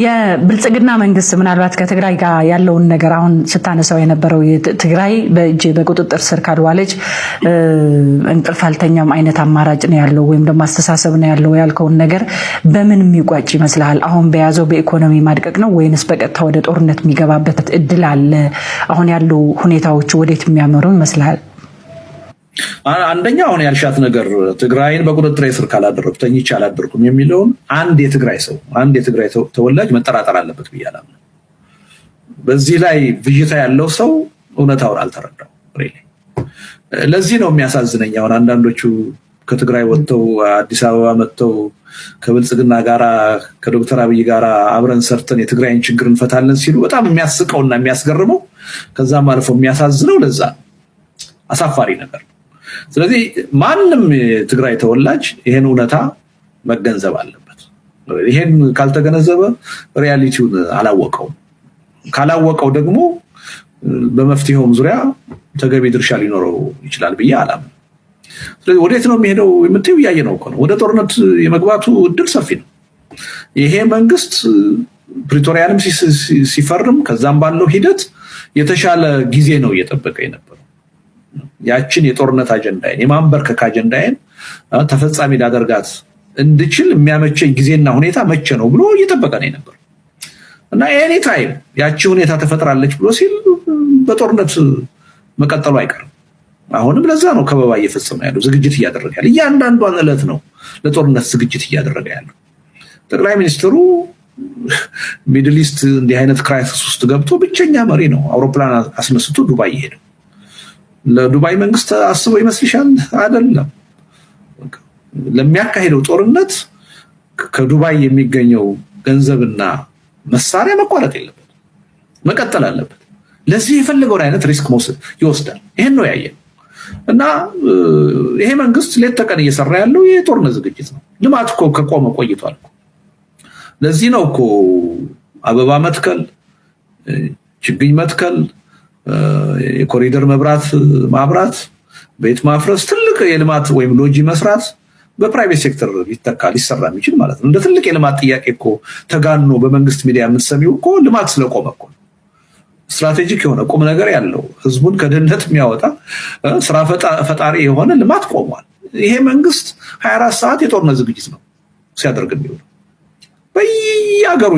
የብልጽግና መንግስት ምናልባት ከትግራይ ጋር ያለውን ነገር አሁን ስታነሳው የነበረው ትግራይ በእጅ በቁጥጥር ስር ካልዋለች እንቅልፍ አልተኛም አይነት አማራጭ ነው ያለው ወይም ደግሞ አስተሳሰብ ነው ያለው ያልከውን ነገር በምን የሚቋጭ ይመስልሃል? አሁን በያዘው በኢኮኖሚ ማድቀቅ ነው ወይንስ በቀጥታ ወደ ጦርነት የሚገባበት እድል አለ? አሁን ያሉ ሁኔታዎች ወዴት የሚያመሩ ይመስልሃል? አንደኛ አሁን ያልሻት ነገር ትግራይን በቁጥጥር ስር ካላደረኩ ተኝቼ አላደርኩም የሚለውን አንድ የትግራይ ሰው፣ አንድ የትግራይ ተወላጅ መጠራጠር አለበት ብዬ አላምንም። በዚህ ላይ ብዥታ ያለው ሰው እውነታውን አልተረዳው። ለዚህ ነው የሚያሳዝነኝ። አሁን አንዳንዶቹ ከትግራይ ወጥተው አዲስ አበባ መጥተው ከብልጽግና ጋራ፣ ከዶክተር አብይ ጋራ አብረን ሰርተን የትግራይን ችግር እንፈታለን ሲሉ በጣም የሚያስቀውና የሚያስገርመው፣ ከዛም አልፎ የሚያሳዝነው ለዛ ነው። አሳፋሪ ነገር ነው። ስለዚህ ማንም የትግራይ ተወላጅ ይሄን እውነታ መገንዘብ አለበት። ይሄን ካልተገነዘበ reality ውን አላወቀውም። ካላወቀው ደግሞ በመፍትሄውም ዙሪያ ተገቢ ድርሻ ሊኖረው ይችላል ብዬ አላምንም። ስለዚህ ወዴት ነው የሚሄደው የምትይው እያየ ነው እኮ ነው። ወደ ጦርነት የመግባቱ እድል ሰፊ ነው። ይሄ መንግስት ፕሪቶሪያንም ሲፈርም ከዛም ባለው ሂደት የተሻለ ጊዜ ነው እየጠበቀ የነበረው። ያችን የጦርነት አጀንዳዬን፣ የማንበርከክ አጀንዳዬን ተፈጻሚ ላደርጋት እንድችል የሚያመቸኝ ጊዜና ሁኔታ መቼ ነው ብሎ እየጠበቀ ነው የነበረው እና any time ያቺ ሁኔታ ተፈጥራለች ብሎ ሲል በጦርነት መቀጠሉ አይቀርም። አሁንም ለዛ ነው ከበባ እየፈጸመ ያለው፣ ዝግጅት እያደረገ ያለው። እያንዳንዷን ዕለት ነው ለጦርነት ዝግጅት እያደረገ ያለው። ጠቅላይ ሚኒስትሩ Middle East እንዲህ አይነት crisis ውስጥ ገብቶ ብቸኛ መሪ ነው አውሮፕላን አስነስቶ ዱባይ የሄደው። ለዱባይ መንግስት አስበው ይመስልሻል? አይደለም። ለሚያካሂደው ጦርነት ከዱባይ የሚገኘው ገንዘብና መሳሪያ መቋረጥ የለበት፣ መቀጠል አለበት። ለዚህ የፈለገውን አይነት risk መውሰድ ይወስዳል። ይሄን ነው ያየን። እና ይሄ መንግስት ሌት ተቀን እየሰራ ያለው የጦርነት ዝግጅት ነው። ልማት እኮ ከቆመ ቆይቷል። ለዚህ ነው እኮ አበባ መትከል፣ ችግኝ መትከል፣ የኮሪደር መብራት ማብራት፣ ቤት ማፍረስ፣ ትልቅ የልማት ወይም ሎጂ መስራት በ private sector ሊተካ ሊሰራ የሚችል ማለት ነው። እንደ ትልቅ የልማት ጥያቄ እኮ ተጋኖ በመንግስት ሚዲያ የምትሰሚው እኮ ልማት ስለቆመ እኮ። Strategic የሆነ፣ ቁም ነገር ያለው፣ ህዝቡን ከድህነት የሚያወጣ፣ ስራ ፈጣሪ የሆነ ልማት ቆሟል። ይሄ መንግስት 24 ሰዓት የጦርነት ዝግጅት ነው ሲያደርግ የሚውለው በየሀገሩ።